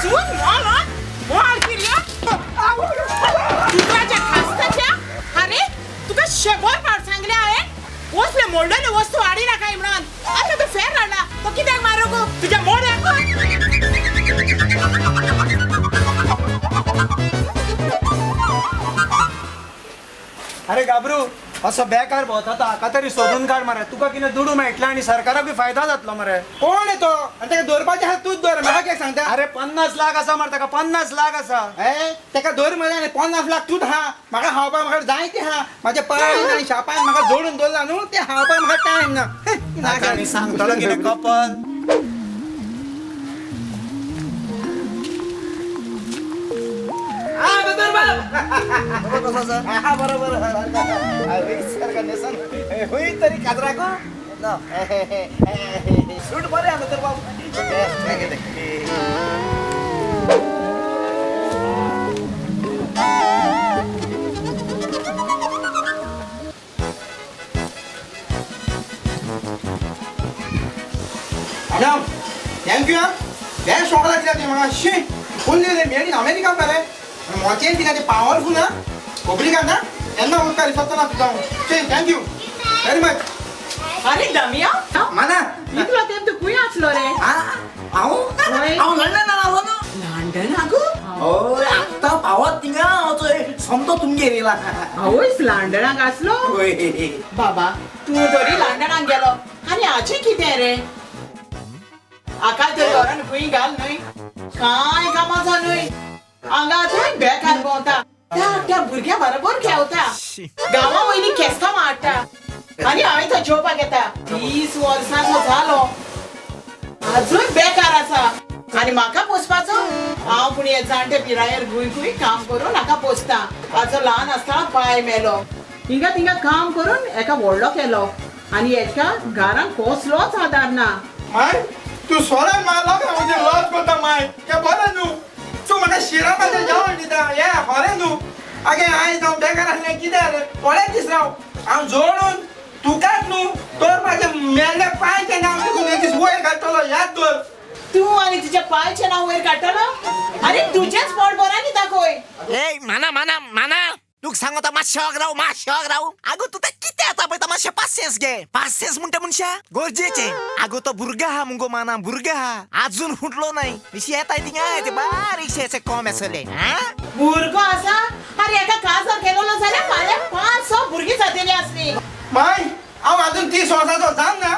सून मोल मोल किर्या तुकाच्या खासताच्या. अरे तुका 100 फावट सांगले हांवें वसले मोडलेले वस्तू हाडी नाका म्हणून. आतां तूं फेर हाडला तो कित्याक मारू गो तुज्या मोड्याक. अरे गाबरू असो बेकार भोंवता तो हाका तरी सोदून काड मरे. तुका कितें दुडू मेळटले आनी सरकाराकूय फायदा जातलो मरे. कोण तो आनी ताका दवरपाचें आसा तूंच दवर. म्हाका कितें सांगता? अरे 50 लाख आसा मरे ताका, 50 लाख आसा. ए ताका दवर मरे आनी 50 लाख तूंच आहा. म्हाका खावपाक म्हाका जाय तें आहा. म्हाज्या पांय आनी शापान म्हाका जोडून दवरला न्हू तें खावपाक म्हाका टायम ना. आनी सांगतलो कितें कपल. बरोबर हुई तरी काजराको ना सूट बरें आसा तर बाबू. Madam thank you. हां बेस्ट शॉक लागला तुवें म्हाका. शी फूल मेड इन अमेरिका मरे. मोचें कितें तें पावरफूल आं खबरी ना केन्ना उपकार विसरतो ना तुजो हांव. Thank you very much. अरे दमिया माना इतलो तेंप तूं खंय आसलो रे? हांव हांव लंडनान आसलो न्हू. लंडनाक? हय आत्तां पावत थिंगा हांव चोय सोमतो तुमगेर येयला. आवयस लंडनाक आसलो? हय बाबा तूं तरी लंडनाक गेलो आनी हाचें कितें रे? हाका तर घरान खंय घाल न्हय, कांय कामाचो न्हय. हांगा थंय बेकार भोंवता, त्या भुरग्या बरोबर खेळटा, गांवा वयली केस्तांव हाडटा आनी हांवें थंय जेवपाक येता. 30 वर्सांचो जालो आजून बेकार आसा आनी म्हाका पोसपाचो. हांव पूण हे जाणटे पिरायेर गुय गुय काम करून हाका पोसता. हाचो ल्हान आसतना पांय मेलो, हिंगा थिंगा काम करून एका व्हडलो केलो आनी हेका घरान कसलोच आदार ना. माय तूं सोरान मारलो काय म्हजें लॉस करता माय. तें बरें न्हू तूं म्हाका शिरापाचें जेवण दिता हें खरें न्हू. आगे आयज हांव बेकार आसलें कितें जालें थोडे दीस राव हांव जोडून तुकाच न्हू तर म्हाजें मेल्ल्या पांयचें नांव लेगून एक दीस वयर काडटलो याद दवर. तूं आनी तुज्या पांयचें नांव वयर काडटलो? आनी तुजेंच पोट बरें न्ही दाखय. ए माना माना माना तुका सांगता मातशें वाग राव मातशें वाग राव. आगो तुका कितें जाता पळयता मातशें पासियेंस घे. पासियेंस म्हणटा मनशा गरजेचें. आगो तो भुरगो आहा मुगो माना भुरगो आहा आजून फुटलो नाय. विशी येताय थिंगा ते बारीकशे अशे कोम आसले. भुरगो आसा? आरे एका काजार केलोलो जाल्यार फाल्यां 5-6 भुरगीं जातलीं आसलीं. माय हांव आजून 30 वर्सांचो जावन ना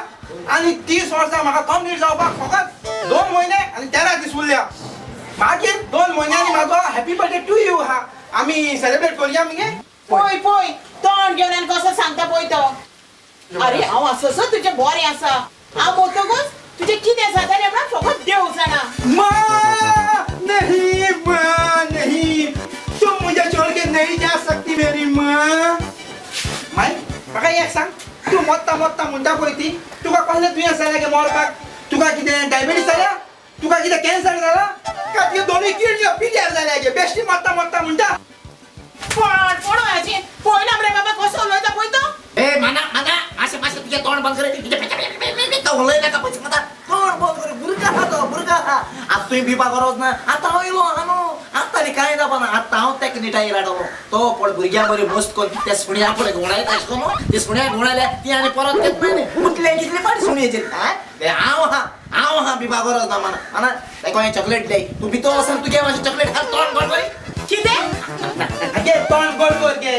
आनी 30 वर्सां म्हाका कंप्लीट जावपाक फकत 2 म्हयने आनी 13 दीस उरल्या. मागीर 2 म्हयन्यांनी म्हाजो हॅपी बर्थडे टू you आहा. आमी सेलिब्रेट करुया मगे. पळय पळय तोंड घेवन आनी कसो सांगता पळय तो. अरे हांव आससो तुजें बरें आसा. हांव वतकच तुजें कितें जातलें म्हणून फकत देव जाणा. माँ नहीं माँ नहीं तुम मुझे छोड़ के नहीं जा सकती मेरी माँ. माय म्हाका एक सांग तूं मोत्ता मोत्ता म्हणटा पळय ती तुका कसलें दुयेंस जालें गे मरपाक? तुका कितें डायबिटीज जाल्या? तुका कितें कॅन्सर जाला? काय तुगे दोनूय किडन्यो पिड्यार जाल्या गे बेश्टी मोत्ता मोत्ता म्हणटा? पण पण हाजी पळयना मरे बाबा कसो उलयता पळय तो. ए माना माना मातशें मातशें तुजें तोंड बंद कर. उलय नाका पयशे सांगता तोंड बंद कर. भुरगो आहा तो भुरगो आहा. आतां तुवें भिवपा गरज ना. आतां हांव येयलो आहा न्हू आतां आनी कांय जावपा ना. आतां हांव तेका निटायेर हाडटलो. तो पळय भुरग्यां बरी मस्त करून त्या सुण्या फुडें घुंवडायता अशें करून ते सुण्या घुंवडायल्या ती आनी परत येत ना न्ही. मुतले कितले फाटी सुणयेचेर. हांव आहा हांव आहा भिवपा गरज ना. माना माना तेका हांवें चॉकलेट दिय तूं भितर वचून तुगे मातशें चॉकलेट घाल तोंड गोड कर. कितें? आगे तोंड गोड कर गे.